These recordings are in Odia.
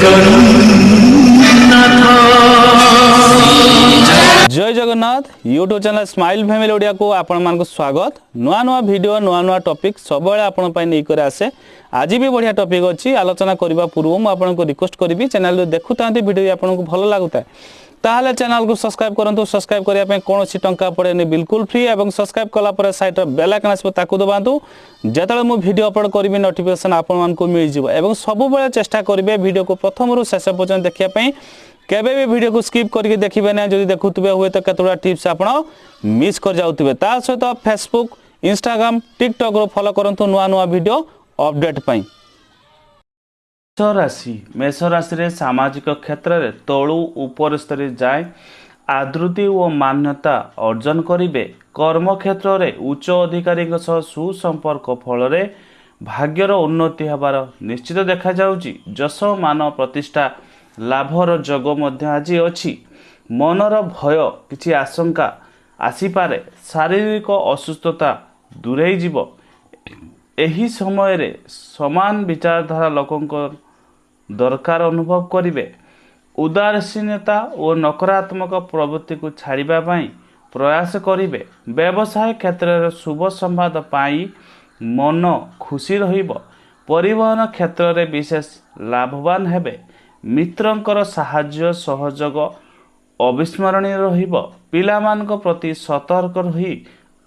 ଜଗନ୍ନାଥ। ଜୟ Jagannath. YouTube channel smile family ଓଡ଼ିଆକୁ ଆପଣମାନଙ୍କୁ ସ୍ୱାଗତ। ନୂଆ ନୂଆ ଭିଡ଼ିଓ, ନୂଆ ନୂଆ ଟପିକ୍ ସବୁବେଳେ ଆପଣଙ୍କ ପାଇଁ ନେଇକରି ଆସେ। ଆଜି ବି ବଢ଼ିଆ ଟପିକ୍ ଅଛି। ଆଲୋଚନା କରିବା ପୂର୍ବରୁ ମୁଁ ଆପଣଙ୍କୁ ରିକ୍ୱେଷ୍ଟ କରିବି, ଚ୍ୟାନେଲ୍ ଦେଖୁଥାନ୍ତି, ଭିଡ଼ିଓ ଆପଣଙ୍କୁ ଭଲ ଲାଗୁଥାଏ, ତାହେଲେ ଚ୍ୟାନେଲକୁ ସବସ୍କ୍ରାଇବ୍ କରନ୍ତୁ। ସବସ୍କ୍ରାଇବ୍ କରିବା ପାଇଁ କୌଣସି ଟଙ୍କା ପଡ଼େନି, ବିଲକୁଲ ଫ୍ରି। ଏବଂ ସବସ୍କ୍ରାଇବ୍ କଲା ପରେ ସାଇଡ଼ର ବେଲ୍ ଆଇକନ୍ ଆସିବ, ତାକୁ ଦବାନ୍ତୁ। ଯେତେବେଳେ ମୁଁ ଭିଡ଼ିଓ ଅପଲୋଡ଼ କରିବି, ନୋଟିଫିକେସନ୍ ଆପଣମାନଙ୍କୁ ମିଳିଯିବ। ଏବଂ ସବୁବେଳେ ଚେଷ୍ଟା କରିବେ ଭିଡ଼ିଓକୁ ପ୍ରଥମରୁ ଶେଷ ପର୍ଯ୍ୟନ୍ତ ଦେଖିବା ପାଇଁ। କେବେ ବି ଭିଡ଼ିଓକୁ ସ୍କିପ୍ କରିକି ଦେଖିବେ ନାହିଁ। ଯଦି ଦେଖୁଥିବେ, ହୁଏତ କେତେଗୁଡ଼ା ଟିପ୍ସ ଆପଣ ମିସ୍ କରିଯାଉଥିବେ। ତା ସହିତ ଫେସବୁକ୍, ଇନଷ୍ଟାଗ୍ରାମ, ଟିକଟକ୍ରୁ ଫଲୋ କରନ୍ତୁ ନୂଆ ନୂଆ ଭିଡ଼ିଓ ଅପଡେଟ୍ ପାଇଁ। ମେଷ ରାଶି। ମେଷ ରାଶିରେ ସାମାଜିକ କ୍ଷେତ୍ରରେ ତଳୁ ଉପର ସ୍ତରରେ ଯାଏ ଆଦୃତି ଓ ମାନ୍ୟତା ଅର୍ଜନ କରିବେ। କର୍ମକ୍ଷେତ୍ରରେ ଉଚ୍ଚ ଅଧିକାରୀଙ୍କ ସହ ସୁସମ୍ପର୍କ ଫଳରେ ଭାଗ୍ୟର ଉନ୍ନତି ହେବାର ନିଶ୍ଚିତ ଦେଖାଯାଉଛି। ଯଶ, ମାନ, ପ୍ରତିଷ୍ଠା ଲାଭର ଯୋଗ ମଧ୍ୟ ଆଜି ଅଛି। ମନର ଭୟ, କିଛି ଆଶଙ୍କା ଆସିପାରେ। ଶାରୀରିକ ଅସୁସ୍ଥତା ଦୂରେଇ ଯିବ। ଏହି ସମୟରେ ସମାନ ବିଚାରଧାରା ଲୋକଙ୍କ ଦରକାର ଅନୁଭବ କରିବେ। ଉଦାସୀନତା ଓ ନକାରାତ୍ମକ ପ୍ରବୃତ୍ତିକୁ ଛାଡ଼ିବା ପାଇଁ ପ୍ରୟାସ କରିବେ। ବ୍ୟବସାୟ କ୍ଷେତ୍ରରେ ଶୁଭ ସମ୍ବାଦ ପାଇ ମନ ଖୁସି ରହିବ। ପରିବହନ କ୍ଷେତ୍ରରେ ବିଶେଷ ଲାଭବାନ ହେବେ। ମିତ୍ରଙ୍କର ସାହାଯ୍ୟ ସହଯୋଗ ଅବିସ୍ମରଣୀୟ ରହିବ। ପିଲାମାନଙ୍କ ପ୍ରତି ସତର୍କ ରହି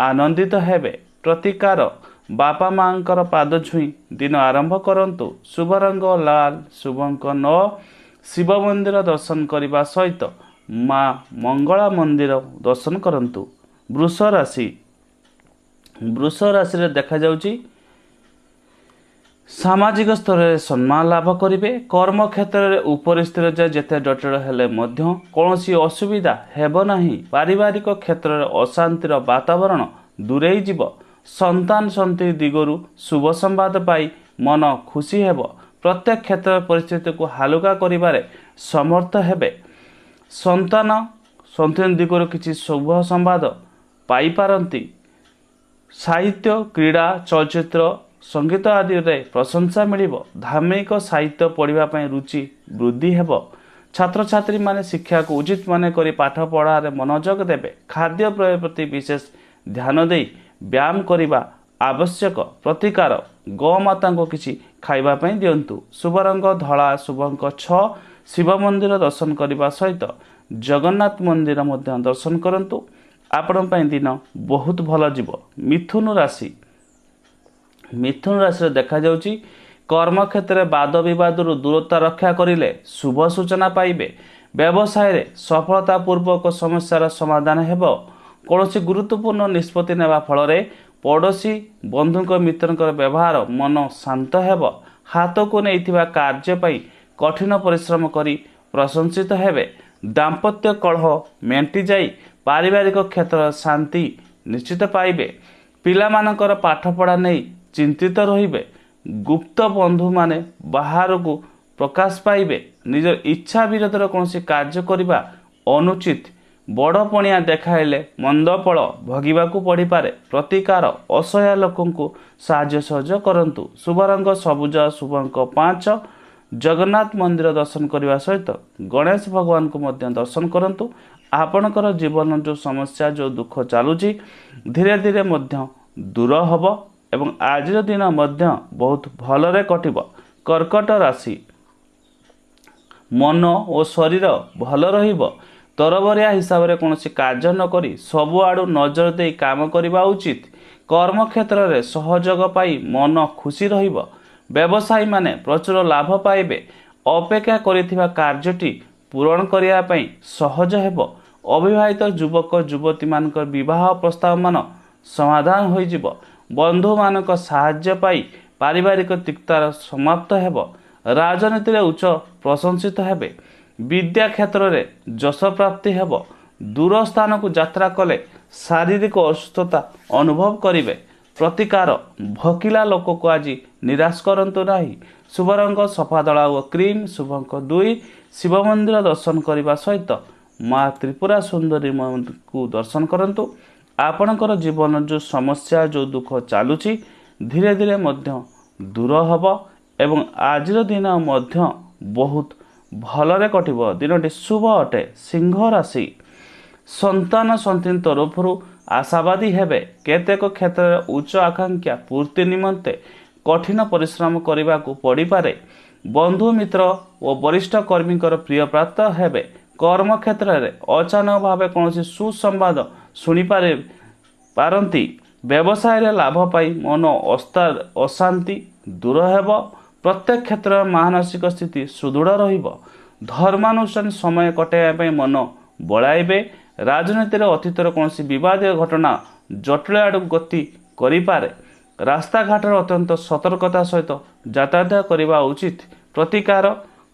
ଆନନ୍ଦିତ ହେବେ। ପ୍ରତିକାର, ବାପା ମାଙ୍କର ପାଦ ଛୁଇଁ ଦିନ ଆରମ୍ଭ କରନ୍ତୁ। ଶୁଭ ରଙ୍ଗ ଲାଲ, ଶୁଭଙ୍କ 9। ଶିବ ମନ୍ଦିର ଦର୍ଶନ କରିବା ସହିତ ମା ମଙ୍ଗଳା ମନ୍ଦିର ଦର୍ଶନ କରନ୍ତୁ। ବୃଷ ରାଶି। ବୃଷ ରାଶିରେ ଦେଖାଯାଉଛି ସାମାଜିକ ସ୍ତରରେ ସମ୍ମାନ ଲାଭ କରିବେ। କର୍ମକ୍ଷେତ୍ରରେ ଉପରି ସ୍ତର ଯାଏ ଯେତେ ଜଟିଳ ହେଲେ ମଧ୍ୟ କୌଣସି ଅସୁବିଧା ହେବ ନାହିଁ। ପାରିବାରିକ କ୍ଷେତ୍ରରେ ଅଶାନ୍ତିର ବାତାବରଣ ଦୂରେଇ ଯିବ। ସନ୍ତାନ ସନ୍ତତି ଦିଗରୁ ଶୁଭ ସମ୍ବାଦ ପାଇ ମନ ଖୁସି ହେବ। ପ୍ରତ୍ୟେକ କ୍ଷେତ୍ରର ପରିସ୍ଥିତିକୁ ହାଲୁକା କରିବାରେ ସମର୍ଥ ହେବେ। ସନ୍ତାନ ସନ୍ତତି ଦିଗରୁ କିଛି ଶୁଭ ସମ୍ବାଦ ପାଇପାରନ୍ତି। ସାହିତ୍ୟ, କ୍ରୀଡ଼ା, ଚଳଚ୍ଚିତ୍ର, ସଙ୍ଗୀତ ଆଦିରେ ପ୍ରଶଂସା ମିଳିବ। ଧାର୍ମିକ ସାହିତ୍ୟ ପଢ଼ିବା ପାଇଁ ରୁଚି ବୃଦ୍ଧି ହେବ। ଛାତ୍ରଛାତ୍ରୀମାନେ ଶିକ୍ଷାକୁ ଉଚିତ ମନେ କରି ପାଠ ପଢ଼ାରେ ମନୋଯୋଗ ଦେବେ। ଖାଦ୍ୟପେୟ ପ୍ରତି ବିଶେଷ ଧ୍ୟାନ ଦେଇ ବ୍ୟାୟାମ କରିବା ଆବଶ୍ୟକ। ପ୍ରତିକାର, ଗୋମାତାଙ୍କୁ କିଛି ଖାଇବା ପାଇଁ ଦିଅନ୍ତୁ। ଶୁଭ ରଙ୍ଗ ଧଳା, ଶୁଭଙ୍କ 6। ଶିବ ମନ୍ଦିର ଦର୍ଶନ କରିବା ସହିତ ଜଗନ୍ନାଥ ମନ୍ଦିର ମଧ୍ୟ ଦର୍ଶନ କରନ୍ତୁ। ଆପଣଙ୍କ ପାଇଁ ଦିନ ବହୁତ ଭଲ ଯିବ। ମିଥୁନ ରାଶି। ମିଥୁନ ରାଶିରେ ଦେଖାଯାଉଛି କର୍ମକ୍ଷେତ୍ରରେ ବାଦ ବିବାଦରୁ ଦୂରତା ରକ୍ଷା କରିଲେ ଶୁଭ ସୂଚନା ପାଇବେ। ବ୍ୟବସାୟରେ ସଫଳତା ପୂର୍ବକ ସମସ୍ୟାର ସମାଧାନ ହେବ। କୌଣସି ଗୁରୁତ୍ୱପୂର୍ଣ୍ଣ ନିଷ୍ପତ୍ତି ନେବା ଫଳରେ ପଡ଼ୋଶୀ, ବନ୍ଧୁଙ୍କ, ମିତ୍ରଙ୍କର ବ୍ୟବହାର ମନ ଶାନ୍ତ ହେବ। ହାତକୁ ନେଇଥିବା କାର୍ଯ୍ୟ ପାଇଁ କଠିନ ପରିଶ୍ରମ କରି ପ୍ରଶଂସିତ ହେବେ। ଦାମ୍ପତ୍ୟ କଳହ ମେଣ୍ଟିଯାଇ ପାରିବାରିକ କ୍ଷେତ୍ରର ଶାନ୍ତି ନିଶ୍ଚିତ ପାଇବେ। ପିଲାମାନଙ୍କର ପାଠପଢ଼ା ନେଇ ଚିନ୍ତିତ ରହିବେ। ଗୁପ୍ତ ବନ୍ଧୁମାନେ ବାହାରକୁ ପ୍ରକାଶ ପାଇବେ। ନିଜର ଇଚ୍ଛା ବିରୋଧରେ କୌଣସି କାର୍ଯ୍ୟ କରିବା ଅନୁଚିତ। ବଡ଼ ପଣିଆ ଦେଖାଇଲେ ମନ୍ଦଫଳ ଭୋଗିବାକୁ ପଡ଼ିପାରେ। ପ୍ରତିକାର, ଅସହାୟ ଲୋକଙ୍କୁ ସାହାଯ୍ୟ ସହଯୋଗ କରନ୍ତୁ। ଶୁଭ ରଙ୍ଗ ସବୁଜ, ଶୁଭଙ୍କ 5। ଜଗନ୍ନାଥ ମନ୍ଦିର ଦର୍ଶନ କରିବା ସହିତ ଗଣେଶ ଭଗବାନଙ୍କୁ ମଧ୍ୟ ଦର୍ଶନ କରନ୍ତୁ। ଆପଣଙ୍କର ଜୀବନ ଯେଉଁ ସମସ୍ୟା, ଯେଉଁ ଦୁଃଖ ଚାଲୁଛି, ଧୀରେ ଧୀରେ ମଧ୍ୟ ଦୂର ହେବ ଏବଂ ଆଜିର ଦିନ ମଧ୍ୟ ବହୁତ ଭଲରେ କଟିବ। କର୍କଟ ରାଶି। ମନ ଓ ଶରୀର ଭଲ ରହିବ। ତରବରିଆ ହିସାବରେ କୌଣସି କାର୍ଯ୍ୟ ନ କରି ସବୁଆଡ଼ୁ ନଜର ଦେଇ କାମ କରିବା ଉଚିତ। କର୍ମକ୍ଷେତ୍ରରେ ସହଯୋଗ ପାଇ ମନ ଖୁସି ରହିବ। ବ୍ୟବସାୟୀମାନେ ପ୍ରଚୁର ଲାଭ ପାଇବେ। ଅପେକ୍ଷା କରିଥିବା କାର୍ଯ୍ୟଟି ପୂରଣ କରିବା ପାଇଁ ସହଜ ହେବ। ଅବିବାହିତ ଯୁବକ ଯୁବତୀମାନଙ୍କର ବିବାହ ପ୍ରସ୍ତାବମାନ ସମାଧାନ ହୋଇଯିବ। ବନ୍ଧୁମାନଙ୍କ ସାହାଯ୍ୟ ପାଇ ପାରିବାରିକ ତିକ୍ତତାର ସମାପ୍ତ ହେବ। ରାଜନୀତିରେ ଉଚ୍ଚ ପ୍ରଶଂସିତ ହେବେ। ବିଦ୍ୟା କ୍ଷେତ୍ରରେ ଯଶ ପ୍ରାପ୍ତି ହେବ। ଦୂର ସ୍ଥାନକୁ ଯାତ୍ରା କଲେ ଶାରୀରିକ ଅସୁସ୍ଥତା ଅନୁଭବ କରିବେ। ପ୍ରତିକାର, ଭୋକିଲା ଲୋକକୁ ଆଜି ନିରାଶ କରନ୍ତୁ ନାହିଁ। ଶୁଭ ରଙ୍ଗ ସଫା ଧଳା ଓ କ୍ରିମ୍, ଶୁଭଙ୍କ 2। ଶିବ ମନ୍ଦିର ଦର୍ଶନ କରିବା ସହିତ ମା ତ୍ରିପୁରା ସୁନ୍ଦରୀଙ୍କୁ ଦର୍ଶନ କରନ୍ତୁ। ଆପଣଙ୍କର ଜୀବନ ଯେଉଁ ସମସ୍ୟା, ଯେଉଁ ଦୁଃଖ ଚାଲୁଛି, ଧୀରେ ଧୀରେ ମଧ୍ୟ ଦୂର ହେବ ଏବଂ ଆଜିର ଦିନ ମଧ୍ୟ ବହୁତ ଭଲରେ କଟିବ। ଦିନଟି ଶୁଭ ଅଟେ। ସିଂହ ରାଶି, ସନ୍ତାନ ସନ୍ତତି ତରଫରୁ ଆଶାବାଦୀ ହେବେ। କେତେକ କ୍ଷେତ୍ରରେ ଉଚ୍ଚ ଆକାଂକ୍ଷା ପୂର୍ତ୍ତି ନିମନ୍ତେ କଠିନ ପରିଶ୍ରମ କରିବାକୁ ପଡ଼ିପାରେ। ବନ୍ଧୁ ମିତ୍ର ଓ ବରିଷ୍ଠ କର୍ମୀଙ୍କର ପ୍ରିୟପ୍ରାପ୍ତ ହେବେ। କର୍ମକ୍ଷେତ୍ରରେ ଅଚାନକ ଭାବେ କୌଣସି ସୁସମ୍ବାଦ ଶୁଣିପାରେ ପାରନ୍ତି। ବ୍ୟବସାୟରେ ଲାଭ ପାଇଁ ମନ ଅଶାନ୍ତି ଦୂର ହେବ। ପ୍ରତ୍ୟେକ କ୍ଷେତ୍ରରେ ମାନସିକ ସ୍ଥିତି ସୁଦୃଢ଼ ରହିବ। ଧର୍ମାନୁଷ୍ଠାନ ସମୟ କଟାଇବା ପାଇଁ ମନ ବଳାଇବେ। ରାଜନୀତିରେ ଅତୀତର କୌଣସି ବିବାଦୀୟ ଘଟଣା ଜଟିଳ ଆଡ଼କୁ ଗତି କରିପାରେ। ରାସ୍ତାଘାଟରେ ଅତ୍ୟନ୍ତ ସତର୍କତା ସହିତ ଯାତାୟାତ କରିବା ଉଚିତ। ପ୍ରତିକାର,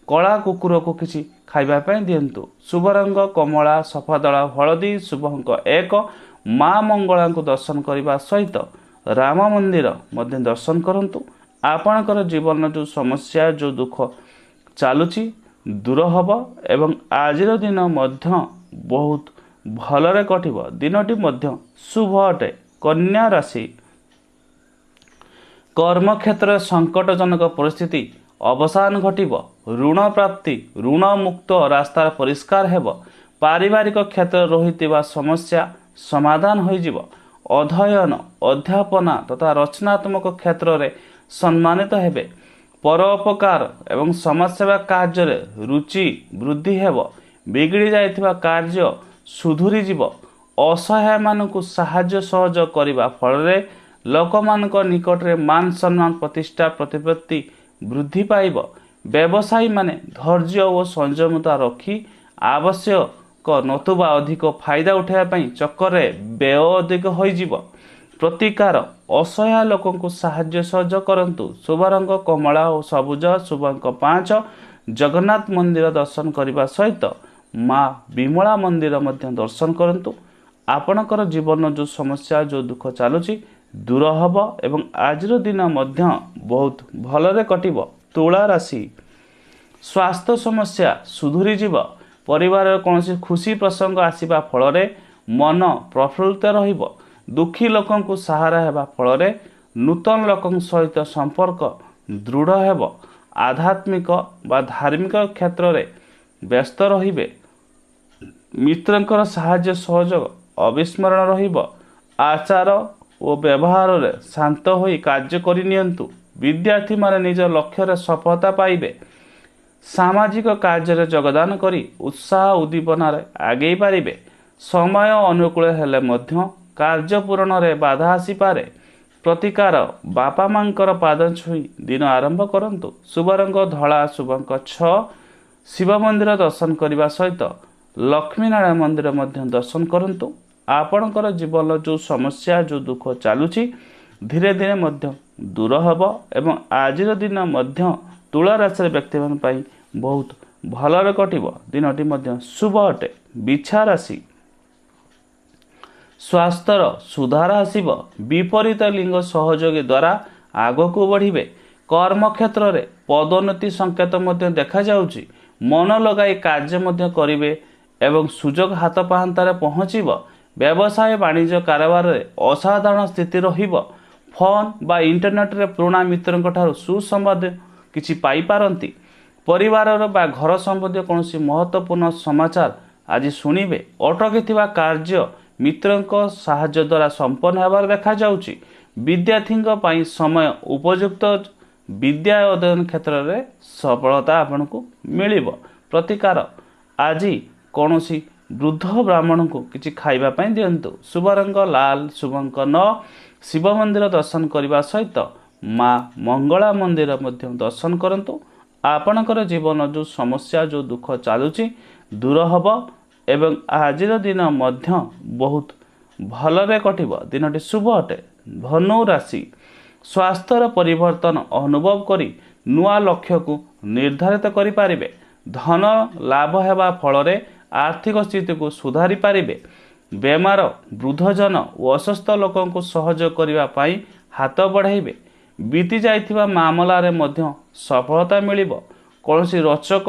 କଳା କୁକୁରକୁ କିଛି ଖାଇବା ପାଇଁ ଦିଅନ୍ତୁ। ଶୁଭ ରଙ୍ଗ କମଳା, ସଫାଦଳା, ହଳଦୀ, ଶୁଭ ଅଙ୍କ 1। ମା ମଙ୍ଗଳାଙ୍କୁ ଦର୍ଶନ କରିବା ସହିତ ରାମ ମନ୍ଦିର ମଧ୍ୟ ଦର୍ଶନ କରନ୍ତୁ। ଆପଣଙ୍କର ଜୀବନର ଯେଉଁ ସମସ୍ୟା, ଯେଉଁ ଦୁଃଖ ଚାଲୁଛି ଦୂର ହେବ ଏବଂ ଆଜିର ଦିନ ମଧ୍ୟ ବହୁତ ଭଲରେ କଟିବ। ଦିନଟି ମଧ୍ୟ ଶୁଭ ଅଟେ। କନ୍ୟା ରାଶି, କର୍ମକ୍ଷେତ୍ରରେ ସଙ୍କଟଜନକ ପରିସ୍ଥିତି ଅବସାନ ଘଟିବ। ଋଣ ପ୍ରାପ୍ତି, ଋଣ ମୁକ୍ତ ରାସ୍ତା ପରିଷ୍କାର ହେବ। ପାରିବାରିକ କ୍ଷେତ୍ରରେ ରହିଥିବା ସମସ୍ୟା ସମାଧାନ ହୋଇଯିବ। ଅଧ୍ୟୟନ, ଅଧ୍ୟାପନା ତଥା ରଚନାତ୍ମକ କ୍ଷେତ୍ରରେ ସମ୍ମାନିତ ହେବେ। ପରୋପକାର ଏବଂ ସମାଜସେବା କାର୍ଯ୍ୟରେ ରୁଚି ବୃଦ୍ଧି ହେବ। ବିଗିଡ଼ି ଯାଇଥିବା କାର୍ଯ୍ୟ ସୁଧୁରିଯିବ। ଅସହାୟମାନଙ୍କୁ ସାହାଯ୍ୟ ସହଯୋଗ କରିବା ଫଳରେ ଲୋକମାନଙ୍କ ନିକଟରେ ମାନ ସମ୍ମାନ, ପ୍ରତିଷ୍ଠା, ପ୍ରତିପତ୍ତି ବୃଦ୍ଧି ପାଇବ। ବ୍ୟବସାୟୀମାନେ ଧୈର୍ଯ୍ୟ ଓ ସଂଯମତା ରଖି ଆବଶ୍ୟକ ନତୁବା ଅଧିକ ଫାଇଦା ଉଠାଇବା ପାଇଁ ଚକ୍କରରେ ବ୍ୟୟ ଅଧିକ ହୋଇଯିବ। ପ୍ରତିକାର, ଅସହାୟ ଲୋକଙ୍କୁ ସାହାଯ୍ୟ ସହଯୋଗ କରନ୍ତୁ। ଶୁଭ ରଙ୍ଗ କମଳା ଓ ସବୁଜ, ଶୁଭ ଅଙ୍କ 5। ଜଗନ୍ନାଥ ମନ୍ଦିର ଦର୍ଶନ କରିବା ସହିତ ମା ବିମଳା ମନ୍ଦିର ମଧ୍ୟ ଦର୍ଶନ କରନ୍ତୁ। ଆପଣଙ୍କର ଜୀବନର ଯେଉଁ ସମସ୍ୟା, ଯେଉଁ ଦୁଃଖ ଚାଲୁଛି ଦୂର ହେବ ଏବଂ ଆଜିର ଦିନ ମଧ୍ୟ ବହୁତ ଭଲରେ କଟିବ। ତୁଳା ରାଶି, ସ୍ୱାସ୍ଥ୍ୟ ସମସ୍ୟା ସୁଧୁରିଯିବ। ପରିବାରର କୌଣସି ଖୁସି ପ୍ରସଙ୍ଗ ଆସିବା ଫଳରେ ମନ ପ୍ରଫୁଲ୍ଲିତ ରହିବ। ଦୁଃଖୀ ଲୋକଙ୍କୁ ସାହାରା ହେବା ଫଳରେ ନୂତନ ଲୋକଙ୍କ ସହିତ ସମ୍ପର୍କ ଦୃଢ଼ ହେବ। ଆଧ୍ୟାତ୍ମିକ ବା ଧାର୍ମିକ କ୍ଷେତ୍ରରେ ବ୍ୟସ୍ତ ରହିବେ। ମିତ୍ରଙ୍କର ସାହାଯ୍ୟ ସହଯୋଗ ଅବିସ୍ମରଣ ରହିବ। ଆଚାର ଓ ବ୍ୟବହାରରେ ଶାନ୍ତ ହୋଇ କାର୍ଯ୍ୟ କରିନିଅନ୍ତୁ। ବିଦ୍ୟାର୍ଥୀମାନେ ନିଜ ଲକ୍ଷ୍ୟରେ ସଫଳତା ପାଇବେ। ସାମାଜିକ କାର୍ଯ୍ୟରେ ଯୋଗଦାନ କରି ଉତ୍ସାହ ଉଦ୍ଦୀପନାରେ ଆଗେଇ ପାରିବେ। ସମୟ ଅନୁକୂଳ ହେଲେ ମଧ୍ୟ କାର୍ଯ୍ୟ ପୂରଣରେ ବାଧା ଆସିପାରେ। ପ୍ରତିକାର, ବାପା ମାଙ୍କର ପାଦ ଛୁଇଁ ଦିନ ଆରମ୍ଭ କରନ୍ତୁ। ଶୁଭ ରଙ୍ଗ ଧଳା, ଶୁଭ ଅଙ୍କ 6। ଶିବ ମନ୍ଦିର ଦର୍ଶନ କରିବା ସହିତ ଲକ୍ଷ୍ମୀନାରାୟଣ ମନ୍ଦିର ମଧ୍ୟ ଦର୍ଶନ କରନ୍ତୁ। ଆପଣଙ୍କର ଜୀବନର ଯେଉଁ ସମସ୍ୟା, ଯେଉଁ ଦୁଃଖ ଚାଲୁଛି ଧୀରେ ଧୀରେ ମଧ୍ୟ ଦୂର ହେବ ଏବଂ ଆଜିର ଦିନ ମଧ୍ୟ ତୁଳା ରାଶିର ବ୍ୟକ୍ତିମାନଙ୍କ ପାଇଁ ବହୁତ ଭଲରେ କଟିବ। ଦିନଟି ମଧ୍ୟ ଶୁଭ ଅଟେ। ବିଛା ରାଶି, ସ୍ୱାସ୍ଥ୍ୟର ସୁଧାର ଆସିବ। ବିପରୀତ ଲିଙ୍ଗ ସହଯୋଗୀ ଦ୍ୱାରା ଆଗକୁ ବଢ଼ିବେ। କର୍ମକ୍ଷେତ୍ରରେ ପଦୋନ୍ନତି ସଂକେତ ମଧ୍ୟ ଦେଖାଯାଉଛି। ମନ ଲଗାଇ କାର୍ଯ୍ୟ ମଧ୍ୟ କରିବେ ଏବଂ ସୁଯୋଗ ହାତ ପାହାନ୍ତାରେ ପହଞ୍ଚିବ। ବ୍ୟବସାୟ ବାଣିଜ୍ୟ କାରବାରରେ ଅସାଧାରଣ ସ୍ଥିତି ରହିବ। ଫୋନ୍ ବା ଇଣ୍ଟରନେଟ୍ରେ ପୁରୁଣା ମିତ୍ରଙ୍କ ଠାରୁ ସୁସମ୍ବାଦ କିଛି ପାଇପାରନ୍ତି। ପରିବାରର ବା ଘର ସମ୍ବନ୍ଧୀୟ କୌଣସି ମହତ୍ତ୍ୱପୂର୍ଣ୍ଣ ସମାଚାର ଆଜି ଶୁଣିବେ। ଅଟକିଥିବା କାର୍ଯ୍ୟ ମିତ୍ରଙ୍କ ସାହାଯ୍ୟ ଦ୍ୱାରା ସମ୍ପନ୍ନ ହେବାର ଦେଖାଯାଉଛି। ବିଦ୍ୟାର୍ଥୀଙ୍କ ପାଇଁ ସମୟ ଉପଯୁକ୍ତ। ବିଦ୍ୟା ଅଧ୍ୟୟନ କ୍ଷେତ୍ରରେ ସଫଳତା ଆପଣଙ୍କୁ ମିଳିବ। ପ୍ରତିକାର, ଆଜି କୌଣସି ବୃଦ୍ଧ ବ୍ରାହ୍ମଣଙ୍କୁ କିଛି ଖାଇବା ପାଇଁ ଦିଅନ୍ତୁ। ଶୁଭ ରଙ୍ଗ ଲାଲ, ଶୁଭ ଅଙ୍କ 9। ଶିବ ମନ୍ଦିର ଦର୍ଶନ କରିବା ସହିତ ମା ମଙ୍ଗଳା ମନ୍ଦିର ମଧ୍ୟ ଦର୍ଶନ କରନ୍ତୁ। ଆପଣଙ୍କର ଜୀବନ ଯେଉଁ ସମସ୍ୟା, ଯେଉଁ ଦୁଃଖ ଚାଲୁଛି ଦୂର ହେବ ଏବଂ ଆଜିର ଦିନ ମଧ୍ୟ ବହୁତ ଭଲରେ କଟିବ। ଦିନଟି ଶୁଭ ଅଟେ। ଧନୁ ରାଶି, ସ୍ୱାସ୍ଥ୍ୟର ପରିବର୍ତ୍ତନ ଅନୁଭବ କରି ନୂଆ ଲକ୍ଷ୍ୟକୁ ନିର୍ଦ୍ଧାରିତ କରିପାରିବେ। ଧନ ଲାଭ ହେବା ଫଳରେ ଆର୍ଥିକ ସ୍ଥିତିକୁ ସୁଧାରି ପାରିବେ। ବେମାର, ବୃଦ୍ଧଜନ ଓ ଅସୁସ୍ଥ ଲୋକଙ୍କୁ ସହଯୋଗ କରିବା ପାଇଁ ହାତ ବଢ଼ାଇବେ। ବିତି ଯାଇଥିବା ମାମଲାରେ ମଧ୍ୟ ସଫଳତା ମିଳିବ। କୌଣସି ରୋଚକ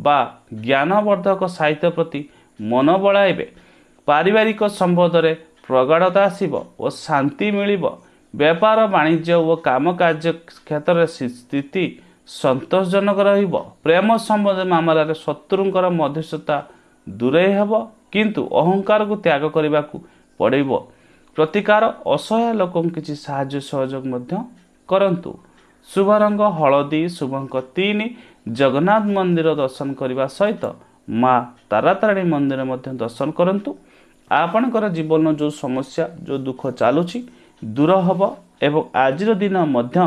ବା ଜ୍ଞାନବର୍ଦ୍ଧକ ସାହିତ୍ୟ ପ୍ରତି ମନ ବଳାଇବେ। ପାରିବାରିକ ସମ୍ବନ୍ଧରେ ପ୍ରଗାଢ଼ତା ଆସିବ ଓ ଶାନ୍ତି ମିଳିବ। ବେପାର ବାଣିଜ୍ୟ ଓ କାମ କାର୍ଯ୍ୟ କ୍ଷେତ୍ରରେ ସ୍ଥିତି ସନ୍ତୋଷଜନକ ରହିବ। ପ୍ରେମ ସମ୍ବନ୍ଧ ମାମଲାରେ ଶତ୍ରୁଙ୍କର ମଧ୍ୟସ୍ଥତା ଦୂରେଇ ହେବ, କିନ୍ତୁ ଅହଙ୍କାରକୁ ତ୍ୟାଗ କରିବାକୁ ପଡ଼ିବ। ପ୍ରତିକାର, ଅସହାୟ ଲୋକଙ୍କୁ କିଛି ସାହାଯ୍ୟ ସହଯୋଗ ମଧ୍ୟ କରନ୍ତୁ। ଶୁଭ ରଙ୍ଗ ହଳଦୀ, ଶୁଭଙ୍କ 3। ଜଗନ୍ନାଥ ମନ୍ଦିର ଦର୍ଶନ କରିବା ସହିତ ମା ତାରାତାରିଣୀ ମନ୍ଦିର ମଧ୍ୟ ଦର୍ଶନ କରନ୍ତୁ। ଆପଣଙ୍କର ଜୀବନ ଯେଉଁ ସମସ୍ୟା, ଯେଉଁ ଦୁଃଖ ଚାଲୁଛି ଦୂର ହେବ ଏବଂ ଆଜିର ଦିନ ମଧ୍ୟ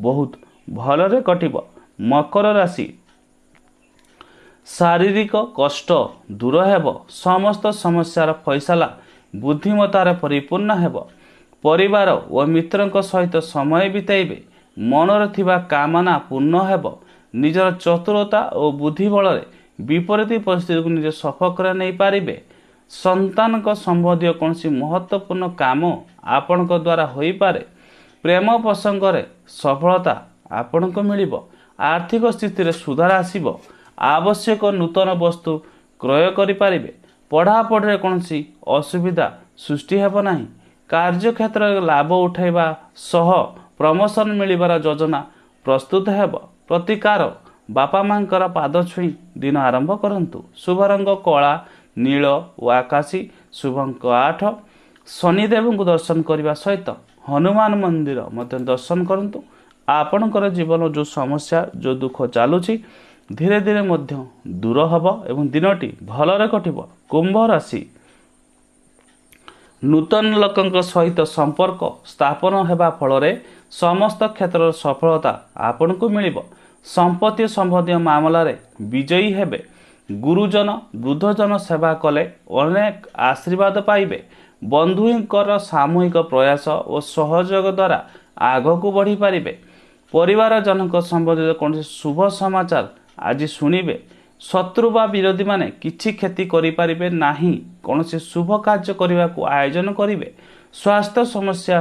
ବହୁତ ଭଲରେ କଟିବ। ମକର ରାଶି, ଶାରୀରିକ କଷ୍ଟ ଦୂର ହେବ। ସମସ୍ତ ସମସ୍ୟାର ଫଇସଲା ବୁଦ୍ଧିମତାରେ ପରିପୂର୍ଣ୍ଣ ହେବ। ପରିବାର ଓ ମିତ୍ରଙ୍କ ସହିତ ସମୟ ବିତାଇବେ। ମନରେ ଥିବା କାମନା ପୂର୍ଣ୍ଣ ହେବ। ନିଜର ଚତୁରତା ଓ ବୁଦ୍ଧି ବଳରେ ବିପରୀତ ପରିସ୍ଥିତିକୁ ନିଜେ ସଫଳ ନେଇପାରିବେ। ସନ୍ତାନଙ୍କ ସମ୍ବନ୍ଧୀୟ କୌଣସି ମହତ୍ତ୍ୱପୂର୍ଣ୍ଣ କାମ ଆପଣଙ୍କ ଦ୍ୱାରା ହୋଇପାରେ। ପ୍ରେମ ପ୍ରସଙ୍ଗରେ ସଫଳତା ଆପଣଙ୍କୁ ମିଳିବ। ଆର୍ଥିକ ସ୍ଥିତିରେ ସୁଧାର ଆସିବ। ଆବଶ୍ୟକ ନୂତନ ବସ୍ତୁ କ୍ରୟ କରିପାରିବେ। ପଢ଼ାପଢ଼ିରେ କୌଣସି ଅସୁବିଧା ସୃଷ୍ଟି ହେବ ନାହିଁ। କାର୍ଯ୍ୟକ୍ଷେତ୍ରରେ ଲାଭ ଉଠାଇବା ସହ ପ୍ରମୋସନ୍ ମିଳିବାର ଯୋଜନା ପ୍ରସ୍ତୁତ ହେବ। ପ୍ରତିକାର, ବାପା ମାଙ୍କର ପାଦ ଛୁଇଁ ଦିନ ଆରମ୍ଭ କରନ୍ତୁ। ଶୁଭ ରଙ୍ଗ କଳା, ନୀଳ ଓ ଆକାଶୀ, ଶୁଭଙ୍କ 8। ଶନିଦେବଙ୍କୁ ଦର୍ଶନ କରିବା ସହିତ ହନୁମାନ ମନ୍ଦିର ମଧ୍ୟ ଦର୍ଶନ କରନ୍ତୁ। ଆପଣଙ୍କର ଜୀବନ ଯେଉଁ ସମସ୍ୟା, ଯେଉଁ ଦୁଃଖ ଚାଲୁଛି ଧୀରେ ଧୀରେ ମଧ୍ୟ ଦୂର ହେବ ଏବଂ ଦିନଟି ଭଲରେ କଟିବ। କୁମ୍ଭ ରାଶି, ନୂତନ ଲୋକଙ୍କ ସହିତ ସମ୍ପର୍କ ସ୍ଥାପନ ହେବା ଫଳରେ ସମସ୍ତ କ୍ଷେତ୍ରର ସଫଳତା ଆପଣଙ୍କୁ ମିଳିବ। ସମ୍ପତ୍ତି ସମ୍ବନ୍ଧୀୟ ମାମଲାରେ ବିଜୟୀ ହେବେ। ଗୁରୁଜନ ବୃଦ୍ଧଜନ ସେବା କଲେ ଅନେକ ଆଶୀର୍ବାଦ ପାଇବେ। ବନ୍ଧୁଙ୍କର ସାମୂହିକ ପ୍ରୟାସ ଓ ସହଯୋଗ ଦ୍ୱାରା ଆଗକୁ ବଢ଼ିପାରିବେ। ପରିବାରଜନଙ୍କ ସମ୍ବନ୍ଧିତ କୌଣସି ଶୁଭ ସମାଚାର ଆଜି ଶୁଣିବେ। ଶତ୍ରୁ ବା ବିରୋଧୀମାନେ କିଛି କ୍ଷତି କରିପାରିବେ ନାହିଁ। କୌଣସି ଶୁଭ କାର୍ଯ୍ୟ କରିବାକୁ ଆୟୋଜନ କରିବେ। ସ୍ୱାସ୍ଥ୍ୟ ସମସ୍ୟା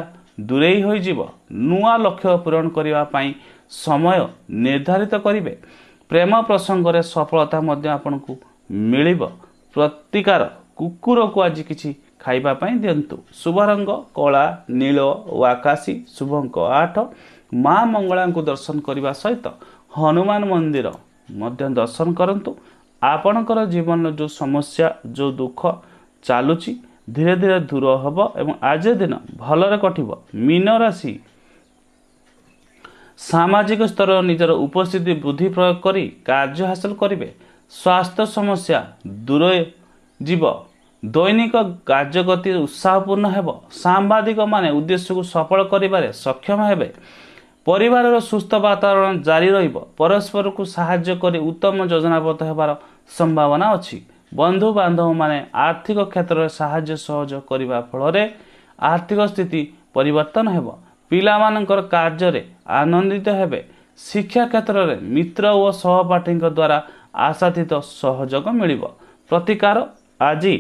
ଦୂରେଇ ହୋଇଯିବ। ନୂଆ ଲକ୍ଷ୍ୟ ପୂରଣ କରିବା ପାଇଁ ସମୟ ନିର୍ଦ୍ଧାରିତ କରିବେ। ପ୍ରେମ ପ୍ରସଙ୍ଗରେ ସଫଳତା ମଧ୍ୟ ଆପଣଙ୍କୁ ମିଳିବ। ପ୍ରତିକାର, କୁକୁରକୁ ଆଜି କିଛି ଖାଇବା ପାଇଁ ଦିଅନ୍ତୁ। ଶୁଭ ରଙ୍ଗ କଳା, ନୀଳ ଓ ଆକାଶୀ, ଶୁଭଙ୍କ 8। ମା ମଙ୍ଗଳାଙ୍କୁ ଦର୍ଶନ କରିବା ସହିତ ହନୁମାନ ମନ୍ଦିର ମଧ୍ୟ ଦର୍ଶନ କରନ୍ତୁ। ଆପଣଙ୍କର ଜୀବନର ଯେଉଁ ସମସ୍ୟା, ଯେଉଁ ଦୁଃଖ ଚାଲୁଛି ଧୀରେ ଧୀରେ ଦୂର ହେବ ଏବଂ ଆଜିର ଦିନ ଭଲରେ କଟିବ। ମୀନ ରାଶି, ସାମାଜିକ ସ୍ତରରେ ନିଜର ଉପସ୍ଥିତି ବୃଦ୍ଧି ପ୍ରୟୋଗ କରି କାର୍ଯ୍ୟ ହାସଲ କରିବେ। ସ୍ୱାସ୍ଥ୍ୟ ସମସ୍ୟା ଦୂର ଯିବ। ଦୈନିକ କାର୍ଯ୍ୟଗତି ଉତ୍ସାହପୂର୍ଣ୍ଣ ହେବ। ସାମ୍ବାଦିକମାନେ ଉଦ୍ଦେଶ୍ୟକୁ ସଫଳ କରିବାରେ ସକ୍ଷମ ହେବେ। ପରିବାରର ସୁସ୍ଥ ବାତାବରଣ ଜାରି ରହିବ। ପରସ୍ପରକୁ ସାହାଯ୍ୟ କରି ଉତ୍ତମ ଯୋଜନାବଦ୍ଧ ହେବାର ସମ୍ଭାବନା ଅଛି। ବନ୍ଧୁବାନ୍ଧବମାନେ ଆର୍ଥିକ କ୍ଷେତ୍ରରେ ସାହାଯ୍ୟ ସହଯୋଗ କରିବା ଫଳରେ ଆର୍ଥିକ ସ୍ଥିତି ପରିବର୍ତ୍ତନ ହେବ। ପିଲାମାନଙ୍କର କାର୍ଯ୍ୟରେ ଆନନ୍ଦିତ ହେବେ। ଶିକ୍ଷା କ୍ଷେତ୍ରରେ ମିତ୍ର ଓ ସହପାଠୀଙ୍କ ଦ୍ୱାରା ଆଶାତୀତ ସହଯୋଗ ମିଳିବ। ପ୍ରତିକାର, ଆଜି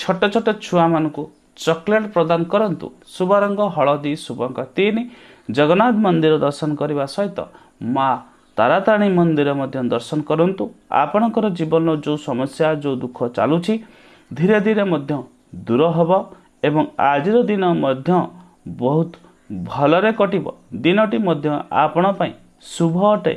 ଛୋଟ ଛୋଟ ଛୁଆମାନଙ୍କୁ ଚକୋଲେଟ୍ ପ୍ରଦାନ କରନ୍ତୁ। ଶୁଭ ରଙ୍ଗ ହଳଦୀ, ଶୁଭଙ୍କ 3। ଜଗନ୍ନାଥ ମନ୍ଦିର ଦର୍ଶନ କରିବା ସହିତ ମା ତାରାତାରିଣୀ ମନ୍ଦିର ମଧ୍ୟ ଦର୍ଶନ କରନ୍ତୁ। ଆପଣଙ୍କର ଜୀବନର ଯେଉଁ ସମସ୍ୟା, ଯେଉଁ ଦୁଃଖ ଚାଲୁଛି ଧୀରେ ଧୀରେ ମଧ୍ୟ ଦୂର ହେବ ଏବଂ ଆଜିର ଦିନ ମଧ୍ୟ ବହୁତ ଭଲରେ କଟିବ। ଦିନଟି ମଧ୍ୟ ଆପଣ ପାଇଁ ଶୁଭ ଅଟେ।